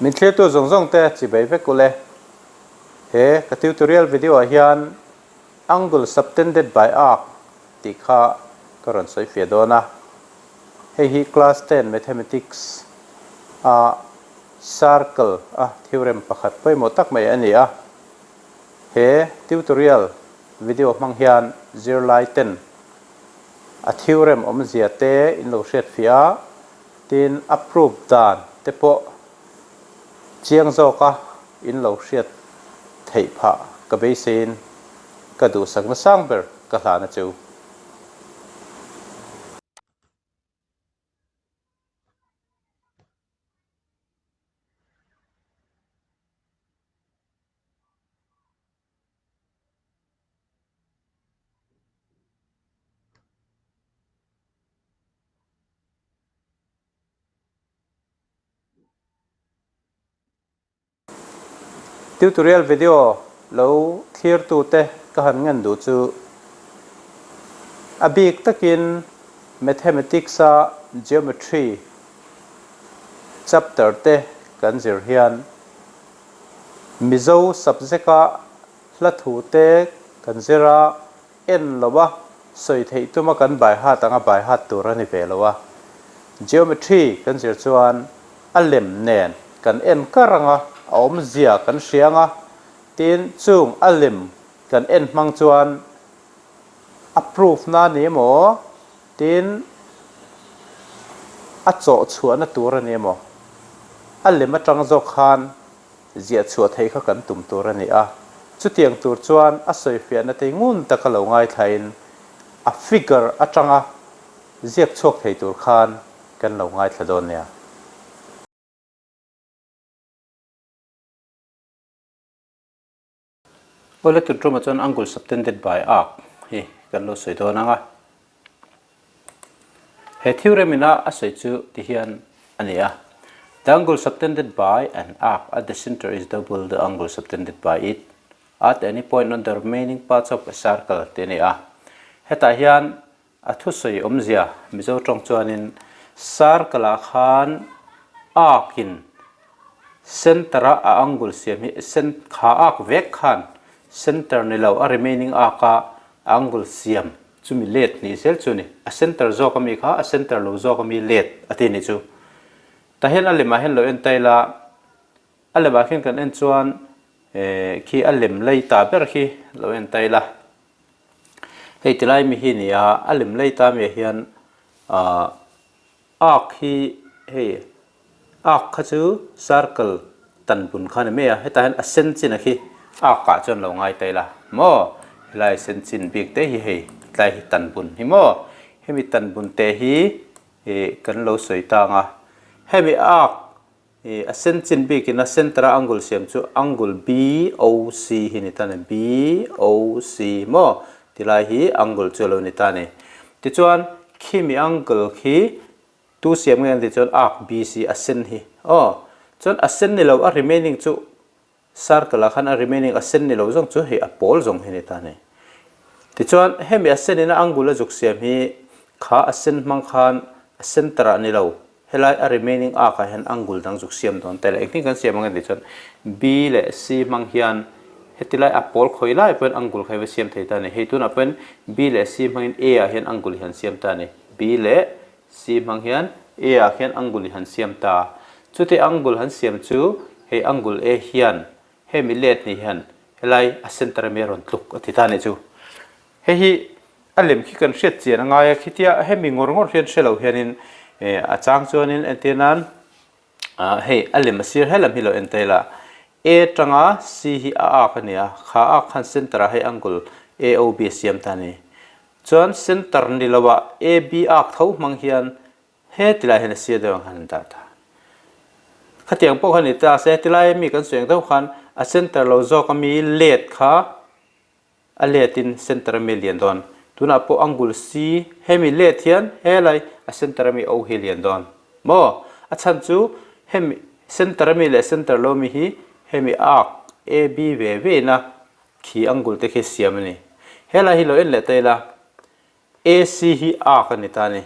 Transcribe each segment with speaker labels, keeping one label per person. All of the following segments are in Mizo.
Speaker 1: Min thlirtu zawng zawng te chibai vek ule. He ka tutorial video ah hian Angle subtended by arc tih kha ka rawn sawi fiah dawn a. Hei hi class ten mathematics a circle a theorem pakhat pawimawh tak mai a ni a. He tutorial video hmang hian zirlai ten a theorem awmzia te in lo hriat fiah a, Tin, a proof dan te pawh chiang zawka in lo hriat theih phah ka beiseiin ka duhsak nasang ber ka hlan a cheu. Tutorial video lo thlirtute ka han ngen duh chu a bik takin Mathematics a Geometry chapter te kan zir hian Mizo subject a hla thu te kan zir a, En lo a, sawi theih tuma kan bai hat anga bai hat tur a ni ve lo a. Geometry kan zir chuan a lem nen kan en kar anga a awmzia kan hria anga, tin chung a lem kan en hmang chuan a proof na ni emaw, tin a chawh chhuahna tur a ni emaw, a lem atang zawk khan Ziah chhuah theih kha kan tum tur a ni a, chutiang tur chuan a sawifiahna te ngun taka lo ngaithlain a figure atanga ziak chhuak thei tur khan kan lo ngaithla dawn nia. Awle tun tumah chuan angle subtended by arc hi kan lo sawi dawn ang a. He theorem ina a sawi chu ti hian a ni a, The angle subtended by an arc at the center is double the angle subtended by it at any point on the remaining parts of a circle tih a ni a. Hetah hian a thusawi awmzia Mizo tawng chuanin circle ah khan arc in center a a angle siam hi kha arc vek khan center ni lo a remaining arc a angle siam Chumi let nih zel chu ni. A center zawk ami kha a center lo zawk ami let a ti nih chu. Tah hian a lemah hian lo en ta ila, a lemah khian kan en chuan khi a lem lei ta ber khi lo en ta ila. Hei tilai mi hi ni a, a lem lei ta miah hian ah Arc hi hei arc kha chu circle tan bun kha a ni mai a, hetah hian a sen chin a khi arc ah chuan lo ngai ta ila maw helai sen chin bik te hi hei tlai hi tan bun hi maw hemi tan bun te hi ih kan lo sawi tang a hemi arc ih a sen chin bik in a center a angle siam chu angle BOC hi a ni ta a ni BOC maw Tilai hi angle chu a lo ni ta a ni. Tichuan, khimi angle khi tu siam nge an tih chuan arc BC a sen hi. Aw, chuan a sen ni lo a remaining chu circle ah khan a remaining a sen ni lo zawng chu hei a pawl zawng hi a ni ta a ni. Tichuan, hemi a sen in a angle a zuk siam hi kha a sen hmang khan a center ah ni lo Helai a remaining arc ah hian angle dang zuk siam dawn ta ila engtin kan siam ang tih chuan B leh C hmang hian heti lai a pawl khawi lai pawhin angle kha hi va siam thei ta a ni. Hei tunah pawhin B leh C hmangin A ah hian angle hi han siam ta a ni. B leh C hmang hian A ah khian angle hi han siam ta. Chuti angle han siam chu hei angle A hian hemi let ni hian helai a center ami a rawn tluk a ti ta a nih chu. Hei hi a lem khi kan hriat chian a ngai a, khitia hemi ngawr ngawr hian hre lo hianin a chang chuanin entir nan hei a lem a sir helam hi lo en ta ila A tanga C hi a arc a ni a, kha arc khan center ah hei angle AOB a siam ta a ni. Chuan center ni lo ah AB arc tho hmang hian He tilai hian a sir deuh ang khan an dah ta. Khatiang pawh kha ni ta se, tilai mi kan sawi ang deuh khan a center lo zawk a mi let kha a let in center a mi a lian dawn. Tunah pawh angle C hemi let hian helai a center a mi O hi a lian dawn maw? A chhan chu hemi center a mi leh center lo mi hi hemi arc AB ve ve in a khi angle te khi siam a ni. Helai hi lo en leh ta ila. AC hi arc a ni ta a ni.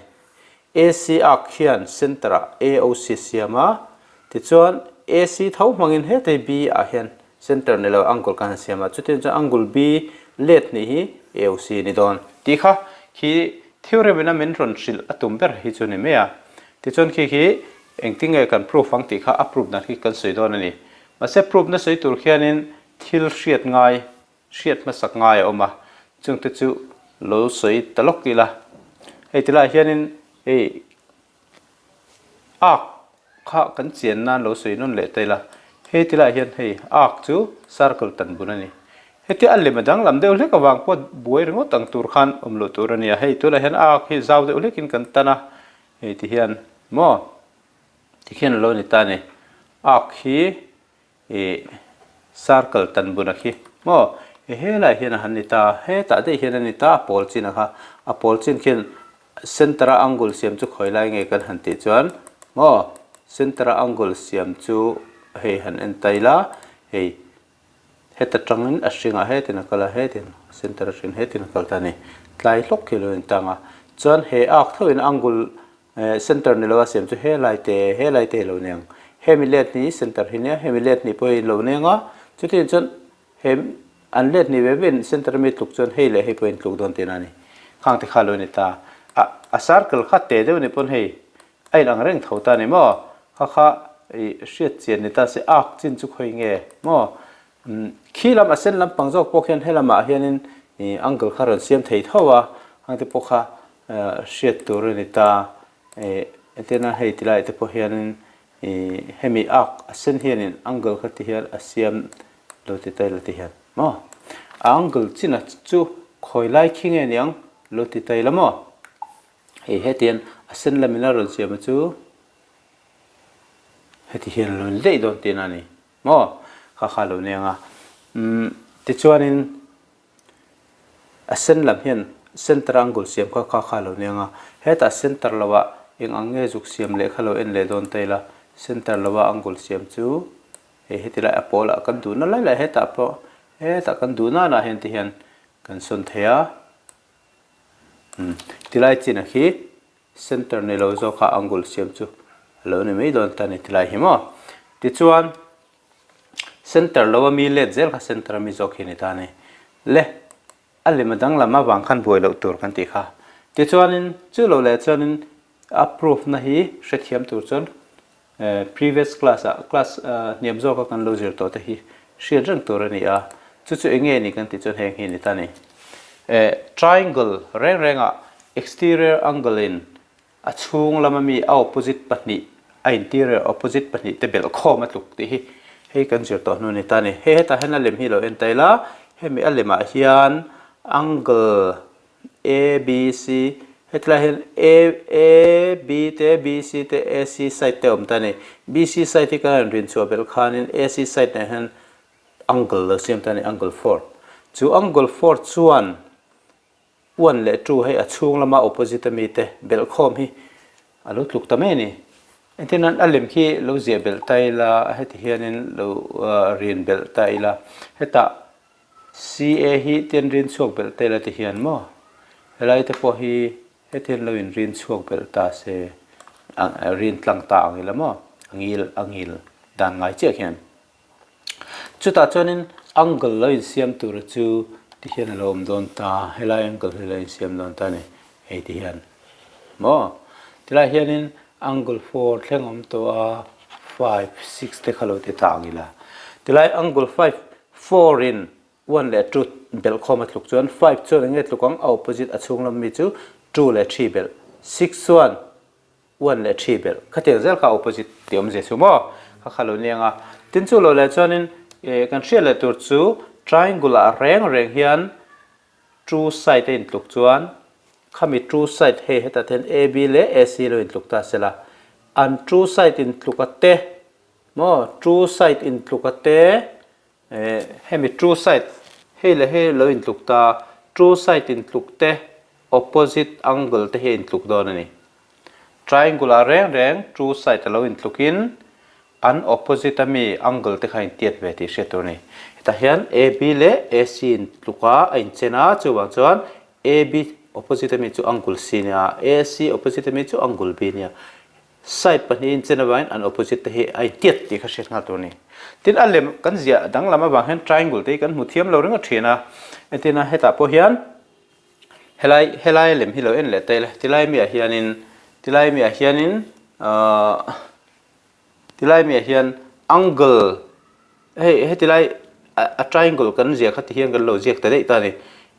Speaker 1: AC arc hian center ah AOC a siam a, tichuan AC tho hmangin hetei B ah hian center ni lo angle kan han siam a, chutiang chuan angle B let hnih hi AOC a ni dawn tih kha khi theorem ina min rawn hrilh a tum ber hi chu a ni mai a. Tichuan khi khi engtin nge kan proof ang tih kha a proof dan khi kan sawi dawn a ni. Mahse proof na sawi tur khianin thil hriat ngai hriat hmasak ngai a awm a, chungte chu lo sawi ta lawk ila. Hei tilaiah hianin hei arc kha kan chian nan lo sawi nawn leh ta ila. Hei tilaiah hian hei arc chu circle tan bun a ni. Hetia a lem a danglam deuh hlek avang pawh buai ringawt ang tur khan awm loh tur a ni a. Hei tunah hian arc hi zau deuh hlekin kan tan a, hei ti hian maw tikhian a lo ni ta a ni. Arc hi Ih circle tan buna khi maw he helai hian a han ni ta hetah daih hian a ni ta a pawl chin a kha a pawl chin khian center a angle siam chu khawi lai nge kan han tih chuan maw center a angle siam chu hei han en ta ila hei heta tangin a hringah hetin a kal a hetin center a hring hetin a kal ta a ni tlai hlawk khi a lo intang a chuan he arc theuhin angle Center ni lo a siam chu he lai te he lai te hi lo neng. Hemi let hnih center hi nia hemi let hnih pawh hi lo neng a, chutiang chuan he an let hnih ve ve in center ami tluk chuan hei leh hei pawh in tluk dawn tihna a ni. Khang te kha lo ni ta. A a circle kha te deuh ni pawn hei a in ang reng tho ta a ni maw? Kha kha ih hriat chian ni ta se arc chin chu khawi nge maw? Khi lam a sen lampang zawk pawh khian helamah hianin ih angle kha rawn siam thei tho a, hang te pawh kha hriat tur a ni ta. Ih entirna hei ti lai te pawh hianin ih hemi arc a sen hianin angle kha ti hian a siam lo ti ta ila ti hian maw? A angle chin a chu khawi lai khi nge niang lo ti ta ila maw? Hei hetiang a sen lamin a rawn siam a chu heti hian a lo ni daih dawn tihna a ni. Maw? Kha kha lo neng a. Umm, tichuanin a sen lam hian center angle siam kha kha kha lo neng a. Hetah center loah eng ang nge zuk siam leh kha lo en leh dawn ta ila. Center loa angle siam chu hei heti lai a pawlah kan duhna lai lai hetah pawh hetah kan duhna lah hian ti hian kan sawn thei a. Umm, tilai chinah khi Center ni lo zawk a angle siam chu a lo ni mai dawn ta ni tilai hi maw. Tichuan center lo a mi let zel kha center a mi zawk hi ni ta ni. Le a lem a danglam avang khan buai loh tur kan tih kha. Tichuanin chu lo leh chuanin a proof na hi hrethiam tur chuan Previous class ah class hniam zawka kan lo zir tawh te hi hriat reng tur a ni a, chu chu eng nge ni kan tih chuan heng hi a ni ta ni. Triangle reng rengah exterior angle in a chhung lama mi a opposite pahnih a interior opposite pahnih te belh khawm a tluk tih hi hei kan zir tawh hnu a ni ta ni. Hei hetah hian a lem hi lo en ta ila, hemi a lemah hian angle A, B, C, hetlai hian A, A, B te, B, C te, A, C side te a awm ta a ni. B, C side hi kan han rin chhuah belh khanin A, C side nen hian angle lo siam ta a ni, angle 4. Chu angle 4 chuan 1 leh 2 hei a chhung lama opposite a mi te belh khawm hi a lo tluk ta mai a ni. Engtin nan a lem khi lo ziah belh ta ila, heti hianin lo rin belh ta ila, hetah CA hi tian rin chhuak belh te la ti hian maw? Helai te pawh hi hetian lo in rin chhuak belh ta se rin tlang ta ang ila maw? A ngil a ngil dan ngai chiah khian. Chutah chuanin angle lo in siam tura chu ti hian a lo awm dawn ta, helai angle hi lo in siam dawn ta a ni, hei ti hian maw? Tilai hianin angle 4 thleng awm tawh a, 5, 6 te kha lo ti ta ang ila. Tilai angle 5 Four in one leh two belh khawm a tluk chuan five chuan eng nge tluk ang? A opposite a chhung lam mi chu two leh three belh. Six chuan one leh three belh. Khatiang zel kha opposite tih awmzia chu maw? Kha kha lo ni ang a. Tin chu lo leh chuanin eh kan hriat leh tur chu triangle ah reng reng hian two side a intluk chuan khami two side hei hetah te hian AB leh AC lo intluk ta sela an two side intluk a te Maw true side intluk a te eh hemi true side hei leh hei lo intluk ta true side intluk te opposite angle te hi a intluk dawn a ni. Triangle ah reng reng true side a lo intluk in an opposite a mi angle te kha a intiat ve tih hriat tur a ni. Hetah hian AB leh AC intluk a a inchen a chuvang chuan AB opposite a mi chu angle C nia AC opposite a mi chu angle B nia. Side pahnihin chen avangin an opposite te hi a intiat tih kha hriat nghal tur a ni. Tin, a lem kan ziah danglam avang hian triangle te hi kan hmu thiam lo ringawt thin a. Entirna hetah pawh hian helai helai lem hi lo en leh ta ila, tilai miah hianin tilai miah hianin ahh tilai miah hian angle hei heti lai a triangle kan ziah kha ti hian kan lo ziak ta daih ta a ni.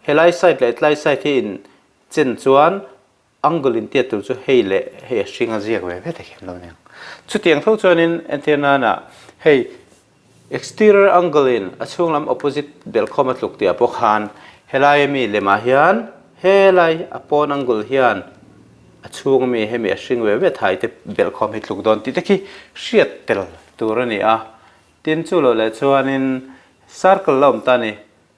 Speaker 1: Helai side leh tlai side hi in chen chuan Angle in tiat tur chu hei leh hei a hring a ziak ve ve ta khian lo aniang. Chutiang tho chuanin entir nana hei exterior angle in a chhung lam opposite belhkhawm a tluk tih ah pawh khan helai ami lemah hian helai a pawn angle hian a chhung ami hemi a hring ve ve thai te belhkhawm hi tluk dawn tih te khi hriat tel tur a ni a. Tin chu loh leh chuanin circle la awm ta a ni.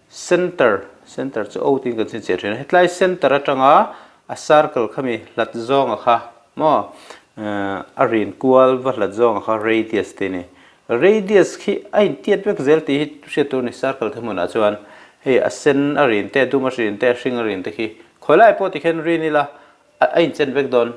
Speaker 1: Center, Center chu O tiin kan chhinchhiah thin a, hetlai center atanga a circle khami hlat zawnga kha maw a rin kual va hlat zawnga kha radius tih a ni. Radius khi a intiat vek zel tih hi hriat tur a ni circle te hmunah chuan hei a sen a rin te, a dum a rin te, a hring a rin te khi khawi lai pawh tikhian rin ila a inchen vek dawn.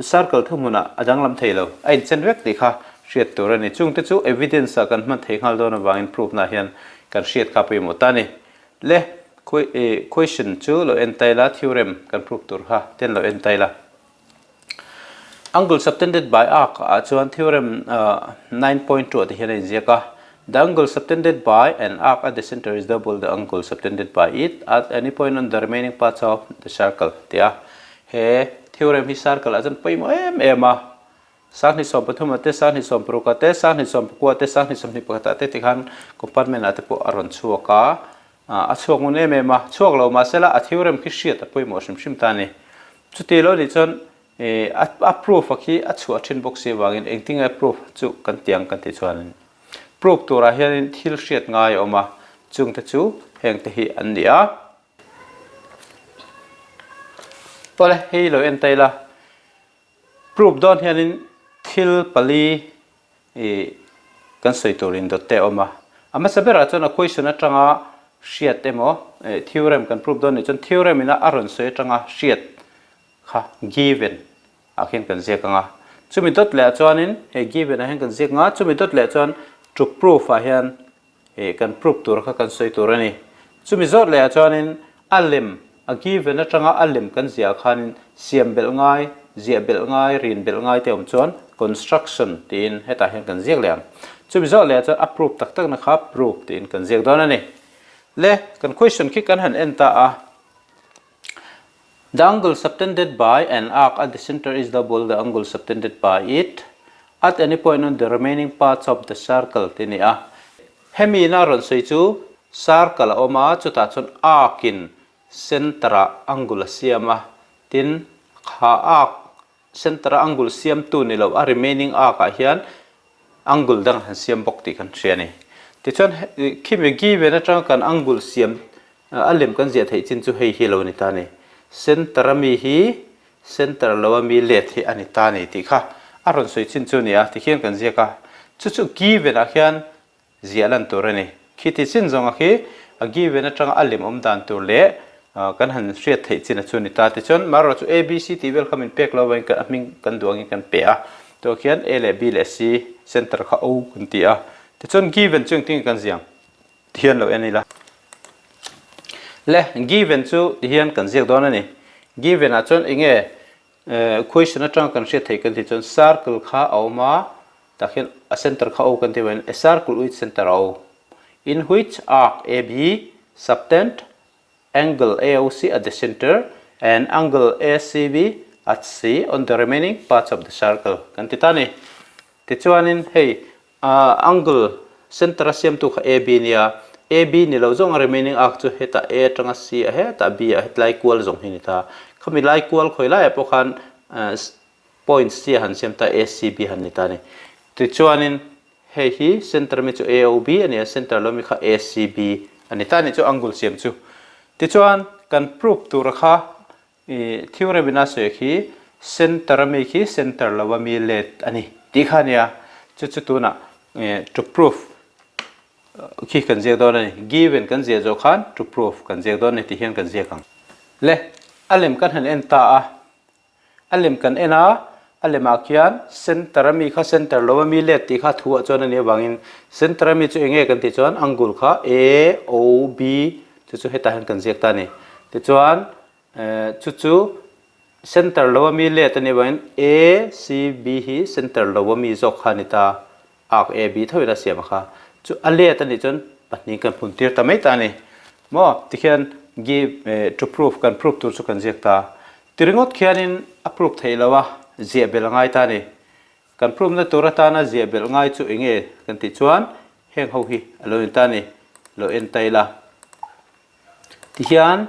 Speaker 1: Circle thuhmunah a danglam thei lo, a inchen vek tih kha hriat tur a ni. Chungte chu evidence ah kan hman thei nghal dawn avangin proof na hian kan hriat kha pawimawh ta a ni. Le, question chu lo en ta ila, theorem kan proof tur kha ten lo en ta ila. Angle subtended by arc ah chuan theorem 9.2 ah te hian a inziak a, The angle subtended by an arc at the center is double the angle subtended by it at any point on the remaining parts of the circle tih a. He theorem hi circle ah chuan pawimawh em em a, 2013 ah te, 2016 ah te, 2019 ah te, 2021 ah te tikhan compartment ah te pawh a rawn chhuak a, a chhuak ngun em em a, chhuak lo mahsela a theorem khi hriat a pawimawh hrim hrim ta a ni. Chuti lo nih chuan a proof a khi a chhuah thin bawk si avangin engtinge proof chu kan ti ang kan tih chuan proof turah hianin thil hriat ngai a awm a, chungte chu hengte hi an ni a. Awle hei lo en ta ila proof dawn hianin thil pali ih kan sawi tur indawt te a awm a, a hmasa berah chuan a question atanga hriat emaw ih theorem kan proof dawn nih chuan theorem ina a rawn sawi atanga hriat kha given ah khian kan ziak ang a, chumi dawt leh ah chuanin hei given ah hian kan ziak ang a, chumi dawt leh chuan to proof ah hian Ih kan proof tur kha kan sawi tur a ni. Chumi zawt leh ah chuanin a lem, a given atanga a lem kan ziah khanin siam belh ngai, ziah belh ngai, rin belh ngai te awm chuan construction tiin hetah hian kan ziak leh ang. Chumi zawt leh ah chuan a proof tak takna kha proof tiin kan ziak dawn a ni. Le, kan question khi kan han en ta a. The angle subtended by an arc at the center is double the angle subtended by it at any point on the remaining parts of the circle tih a ni a. Hemi ina rawn sawi chu circle a awm a, chutah chuan arc in center ah angle a siam a, tin kha arc center a angle siamtu ni lo a remaining arc ah hian angle dang han siam bawk tih kan hria a ni. Tichuan khimi given atanga kan angle siam A lem kan ziah theih chin chu hei hi lo ni ta ni. Center a mi hi center lo a mi let hi a ni ta ni tih kha a rawn sawi chin chu a ni a, tikhian kan ziak a. Chu chu given ah khian ziah lan tur a ni. Khiti chin zawnga khi a given atanga a lem awm dan tur leh kan han hriat theih chin a chu a ni ta. Tichuan marawh chu A, B, C tih vel kha min pek lo avangin a hming kan duh angin kan pe a. Tawh khian A leh B leh C center kha O kan ti a. Tichuan given chu engtin nge kan ziah ang? Tihian lo en ila. Le, given chu tihian kan ziak dawn a ni. Given ah chuan enge question atanga kan hriat theih kan tih chuan circle kha a awm a, tah khian a center kha O kan tih avangin a circle with center O in which arc AB subtend angle AOC at the center and angle ACB at C on the remaining parts of the circle kan ti ta a ni. Tichuanin hei Angle center a siamtu kha AB nia, AB ni lo zawng a remaining arc chu hetah A atanga C a hetah B a hetlai kual zawng hi ni ta. Khami lai kual khawi laiah pawh khan point C a han siam ta ACB han ni ta a ni. Tichuanin hei hi center mi chu AOB a ni a, center lo mi kha ACB a ni ta a ni chu angle siam chu. Tichuan kan proof tura kha I theorem in a sawi khi center a mi khi center lo a mi let a ni tih kha a nia, chu chu tunah to proof khi kan ziak dawn a ni, given kan ziah zawh khan to proof kan ziak dawn a ni tih hian kan ziak ang. Le, a lem kan han en ta a, a lem kan en a. A lemah khian center a mi kha center lo a mi let tih kha thu ah chuan a nih avangin center a mi chu eng nge kan tih chuan angle kha A O B chu chu hetah hian kan ziak ta a ni. Tichuan chu chu center lo a mi let a nih avangin A C B hi center lo a mi zawk kha a ni ta. Arc A B tho in a siam a kha. Chu a let a nih chuan pahnih kan phun tir ta mai ta a ni. Maw tikhian give to prove kan prove tur chu kan ziak ta. Ti ringawt khianin a prove theih lo a, ziah belh a ngai ta a ni. Kan prove na tur atana ziah belh ngai chu eng nge kan tih chuan heng ho hi a lo in ta a ni, lo en ta ila. Tihian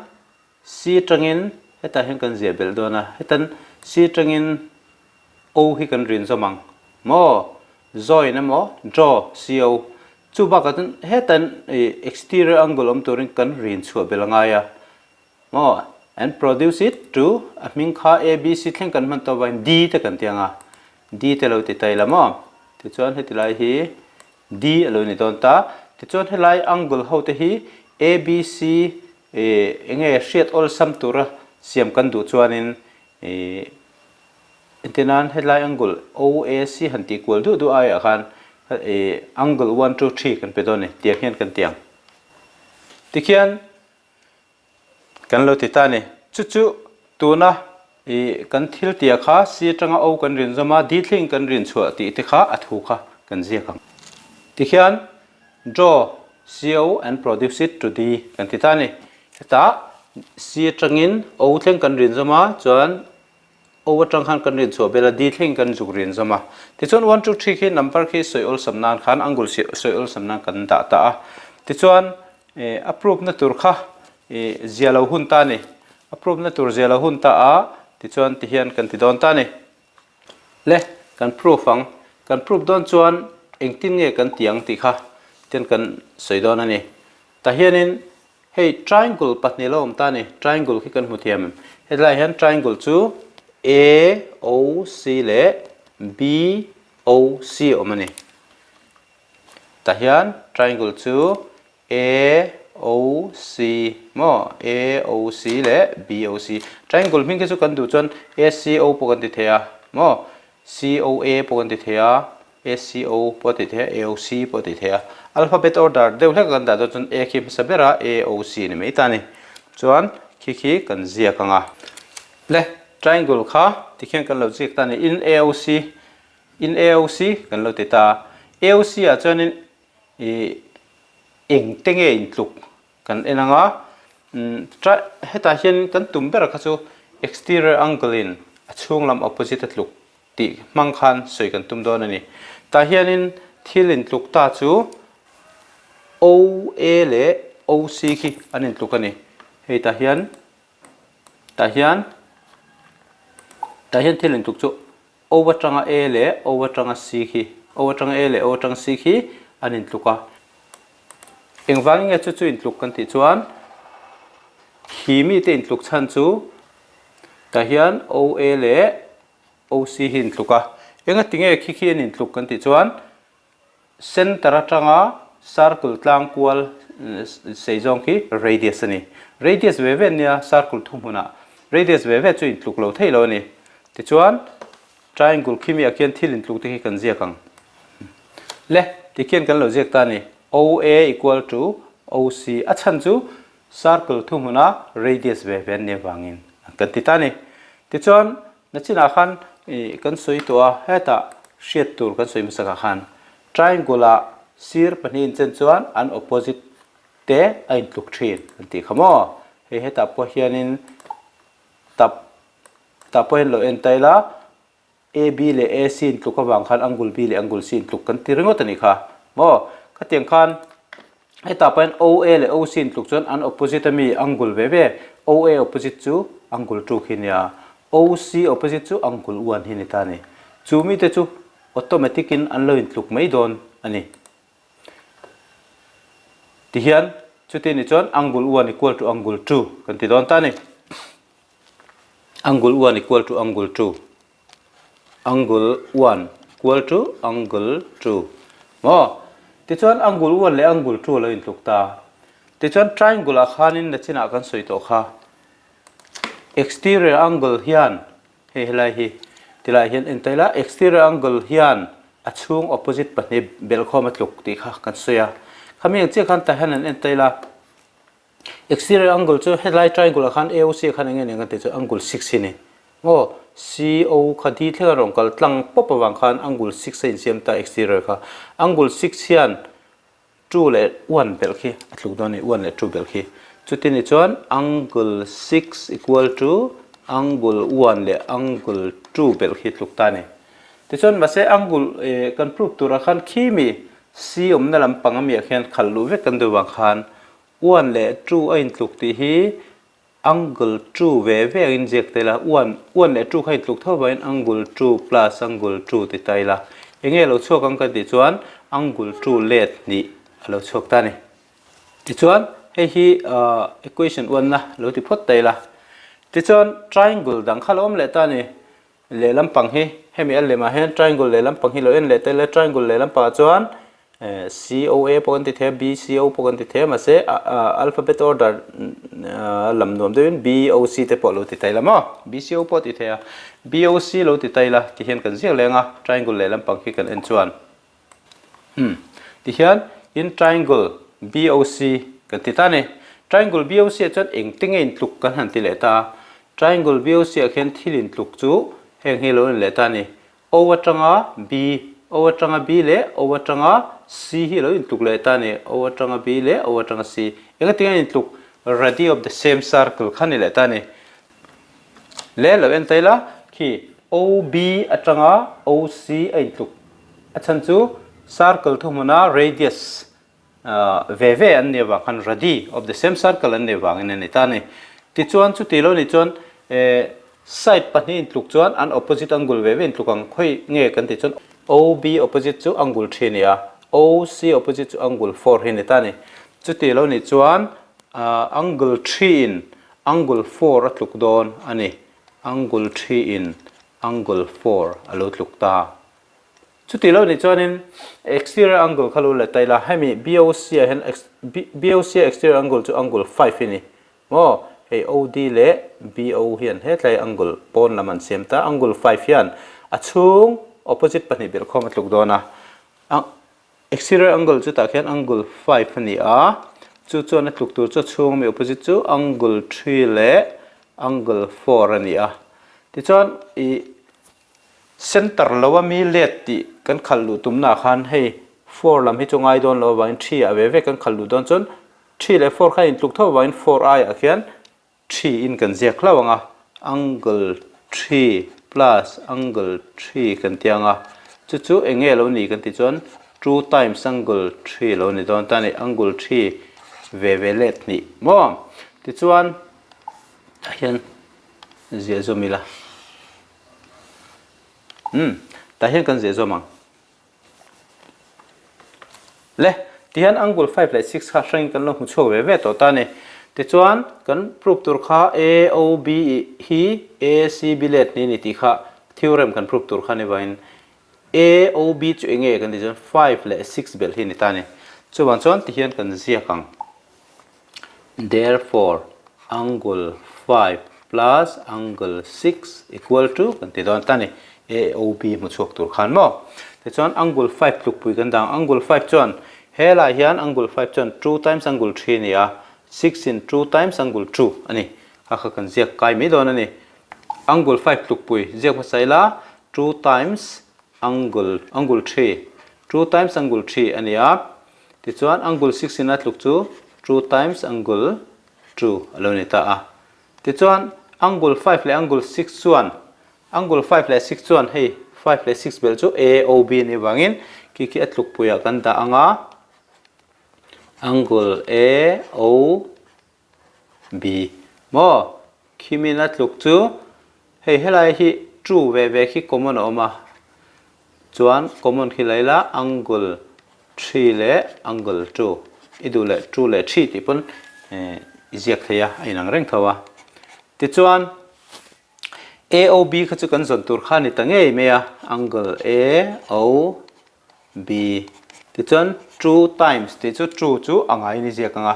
Speaker 1: C atangin hetah hian kan ziah belh dawn a, hetan C atangin O hi kan rin zawm ang maw? Join emaw draw CO chu bakah chuan hetan exterior angle awm turin kan rin chhuah belh a ngai a. Maw? And produce it to a hming kha A, B, C thleng kan hman tawh avangin D te kan ti ang a, D te lo ti ta ila maw? Tichuan heti lai hi D a lo ni dawn ta. Tichuan helai angle ho te hi A, B, C eng nge hriat awlsam tura siam kan duh chuanin ih entir nan helai angle O, A, C han tih kual duh duh aiah khan ih angle one, two, three kan pe dawn a ni tiang hian kan ti ang. Tikhian Kan lo ti ta a ni. Chu chu tuna i kan thil tia kha C atanga O kan rin zawm a, D thling kan rin chhuah tih te kha a thu kha kan ziak ang. Tikhian draw CO and produce it to D kan ti ta a ni. Hetah C atangin O thleng kan rin zawm a, chuan O atang khan kan rin chhuah bel a, D thleng kan zuk rin zawm a. Tichuan one, two, three khi number khi sawi awlsam nan khan angle sawi awlsam nan kan dah ta a. Tichuan a proof na tur kha zia lo hun ta a ni. A proof na tur zia lo hun ta a, tichuan tihian kan ti dawn ta a ni. Le, kan proof ang. Kan proof dawn chuan engtin nge kan ti ang tih kha tian kan sawi dawn a ni. Tah hianin Hei triangle pahnih lo awm ta a ni, triangle khi kan hmu thiam em? Hetlaiah hian triangle chu A O C leh B O C a awm a ni. Tah hian triangle chu A O C maw A O C leh B O C. Triangle hming khi chu kan duh chuan A C O pawh kan ti thei a maw COA pawh kan ti thei a, ACO pawh a ti thei a, AOC pawh a ti thei a. Alphabet order deuh hlek a kan dah dawn chuan A khi hmasa ber a, AOC ni mai ta a ni. Chuan khi khi kan ziak ang a. Le, triangle kha tikhian kan lo ziak ta a ni. In AOC, in AOC kan lo ti ta a. AOC ah chuanin ih eng te nge intluk Kan en ang a, hetah hian kan tum ber kha chu exterior angle in a chhung lam opposite a tluk tih hmang khan sawi kan tum dawn a ni. Tah hianin thil intluk ta chu OA leh OC khi an intluk a ni. Hei tah hian tah hian tah hian thil intluk chu O atanga A leh O atanga C khi, O atanga A leh O atanga C khi an intluk a. Engvangin nge chu chu intluk kan tih chuan khi mite intluk chhan chu tah hian OA leh OC hi intluk a. Engati nge khi khi an intluk kan tih chuan Center atanga circle tlang kual sei zawng khi radius a ni. Radius ve ve nia circle thuhmunah radius ve ve chu intluk lo thei lo a ni. Tichuan triangle khi miah khian thil intluk te khi kan ziak ang. Le, tikhian kan lo ziak ta a ni. OA equal to OC a chhan chu circle thuhmuna radius ve ve an nih avangin kan ti ta a ni. Tichuan Nachinah khan ih kan sawi tawh a, hetah hriat tur kan sawi hmasakah khan triangle ah sir pahnih inchen chuan an opposite te a intluk thin kan tih kha maw? Hei hetah pawh hianin tap tah pawh hian lo en ta ila AB leh AC intluk avang khan angle B leh angle C intluk kan ti ringawt a nih kha maw? Khatiang khan Hetah pawhin OA leh OC intluk chuan an opposite ami angle ve ve, OA opposite chu angle 2 khi nia, OC opposite chu angle 1 hi ni ta a ni. Chu mite chu automatic in an lo intluk mai dawn a ni. Tihian chuti ni chuan angle 1 equal to angle 2 kan ti dawn ta a ni. Angle 1 equal to angle 2. Angle 1 equal to angle 2 maw? Tichuan angle 1 leh angle 2 a lo intluk ta. Tichuan triangle ah khanin nachinah kan sawi tawh kha. Exterior angle hian hei helai hi. Tilaiah hian en ta ila, exterior angle hian a chhung opposite pahnih belhkhawm a tluk tih kha kan sawi a. Khami ang chiah khan tah hian an en ta ila, exterior angle chu helai triangle ah khan AOC ah khan eng nge ni ang kan tih chu angle 6 hi a ni. Aw, CO kha D thleng a rawn kal tlang pawp avang khan angle 6 a insiam ta exterior kha. Angle 6 hian Two leh one belh khi a tluk dawn a ni, one leh two belh khi. Chuti ni chuan angle 6 equal to angle one leh angle two belh khi tluk ta a ni. Tichuan mahse angle eh kan prove turah khan khi mi C awmna lampang amiah khian khalh luh vek kan duh vang khan one leh two a intluk tih hi Angle two ve ve angin ziak ta ila, one, one leh two kha intluk tho vangin angle two plus angle two ti ta ila. Enge lo chhuak ang kan tih chuan angle two let hnih a lo chhuak ta a ni. Tichuan hei hi equation one na lo ti phawt ta ila. Tichuan triangle dang kha lo awm leh ta a ni. Lehlam pang hi hemi a lemah hian triangle lehlam pang hi lo en leh ta ila triangle lehlam pangah chuan COA pawh kan ti thei a BCO pawh kan ti thei a mahse alphabet order lam nuam deuhin BOC te pawh lo ti ta ila maw BCO pawh ti thei a BOC lo ti ta ila ti hian kan ziak leng a triangle lehlam pang khi kan en chuan Umm tihian in triangle BOC kan ti ta a ni. Triangle BOC ah chuan engte nge intluk kan han ti leh ta a. Triangle BOC ah khian thil intluk chu heng hi lo en leh ta a ni. O atanga B, O atanga B leh O atanga C hi lo intluk leh ta a ni. O atanga B leh O atanga C. Engati nge intluk? Radii of the same circle kha ni leh ta a ni. Le lo en ta ila khi OB atanga OC a intluk a chhan chu circle thuhmuna radius ve ve an nih avang khan radii of the same circle an nih avangin a ni ta a ni. Tichuan chuti lo nih chuan side pahnih intluk chuan an opposite angle ve ve intluk ang khawi nge kan tih chuan OB opposite chu angle 3 a ni a, OC opposite chu angle 4 hi a ni ta a ni. Chuti lo nih chuan angle 3 in Angle 4 a tluk dawn a ni. Angle 3 in angle 4 a lo tluk ta. Chuti lo nih chuanin exterior angle kha lo let ta ila, hemi BOC ah hian BOC a exterior angle chu angle 5 hi ni. Maw? Hei OD leh BO hian hetlai angle pawn lam an siam ta. Angle 5 hian a chhung opposite pahnih belhkhawm a tluk dawn a. Exterior angle chu tah khian angle 5 a ni a, chu chuan a tluk tur chu a chhung ami opposite chu angle 3 leh angle 4 a ni a. Tichuan ih center lo ami let tih kan khalh luh tumna ah khan hei 4 lam hi chu ngai dawn lo avangin 3 ah ve ve kan khalh luh dawn chuan 3 leh 4 kha intluk tho avangin 4 aiah khian 3 in kan ziak hlauh ang a, angle 3 plus angle 3 kan ti ang a, chu chu eng nge lo ni kan tih chuan 2 times angle 3 lo ni dawn ta a ni, angle 3 ve ve let hnih maw? Tichuan tah hian ziah zawm ila, umm tah hian kan ziah zawm ang. Le, tihian angle 5 leh 6 kha hrangin kan lo hmu chhuak ve ve tawh ta a ni. Tichuan, kan proof tur kha AOB hi ACB let ni a ni tih kha theorem kan proof tur kha ni vangin AOB chu eng nge kan tih chuan 5 leh 6 belh hi a ni ta a ni. Chuvang chuan tihian kan ziak ang. Therefore, angle 5 plus angle 6 equal to kan ti dawn ta ni. AOB hmu chhuak tur khan maw? Tichuan angle 5 tlukpui kan dang. Angle 5 chuan helai hian angle 5 chuan 2 times angle 3 a ni a, 6 in 2 times angle 2 a ni. Kha kha kan ziak kai mai dawn a ni. Angle 5 tlukpui ziak hmasa ila 2 times angle angle 3 2 times angle 3 a ni a. Tichuan angle 6 in a tluk chu 2 times angle 2 a lo ni ta a. Tichuan angle 5 leh angle 6 chuan angle 5 leh 6 chuan hei 5 leh 6 belh chu AOB a nih vangin khi khi a tlukpuiah kan dah ang a, angle AOB. B, Maw? Khimin a tluk chu hei helai hi two ve ve khi common a awm a, chuan common khi la ila angle 3 leh angle 2 i duh leh 2 leh 3 tih pawn i ziak thei a, a inang reng tho a. Tichuan AOB kha chu kan zawn tur kha a ni ta ngei mai a, angle AOB. B, Tichuan two times tih chu two chu a ngaiin i ziak ang a.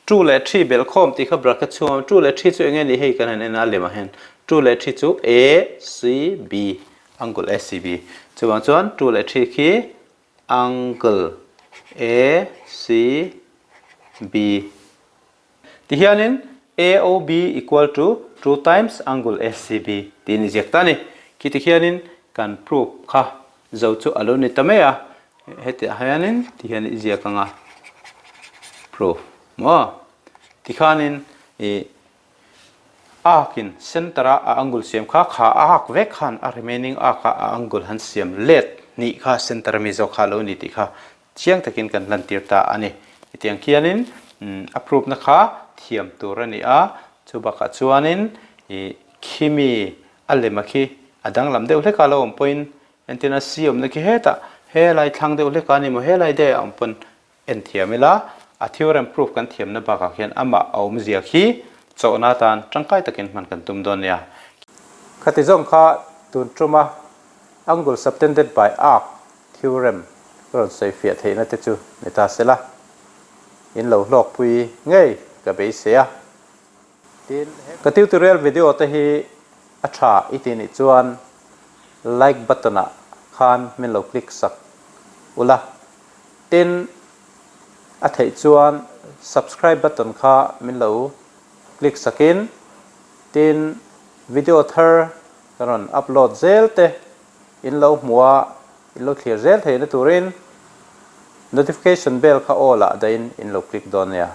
Speaker 1: Two leh three belh khawm tih kha bracket chhung a awm. Two leh three chu eng nge nih hei kan han en a lemah hian two leh three chu A C B angle A C B chuvang chuan two leh three khi angle A C B ti hianin A O B equal to two times angle A C B tiin i ziak ta a ni. Khi ti hianin kan proof kha zo chu a lo ni ta mai a, hetiah hianin ti hian i ziak ang a, proof maw? Tikhanin ih arc in center a a angle siam kha kha arc vek khan a remaining arc a a angle han siam let hnih kha center ami zawk kha a lo ni tih kha chiang takin kan lantir ta a ni. Hetiang khianin a proof na kha thiam tur a ni a, chu bakah chuanin ih khimi A lem a khi a danglam deuh hlek a lo awm pawhin entirna si awmna khi hetah helai thlang deuh hlek a ni maw helai daih a awm pawn en thiam ila a theorem proof kan thiamna bakah khian amah a awmzia khi chawhna atan tangkai takin hman kan tum dawn nia. Khati zawng kha tun tuma angle subtended by arc theorem rawn sawi fiah theihna te chu ni ta sela in lo hlawkpui ngei ka beisei a. Tin, ka tutorial video te hi a tha i tih nih chuan like button ah khan min lo click sak ula. Tin, a theih chuan subscribe button kha min lo click sakin tin video thar ka rawn upload zel te in lo hmuh a, in lo thlir zel theihna turin notification bell kha all ah dahin in lo click dawn nia.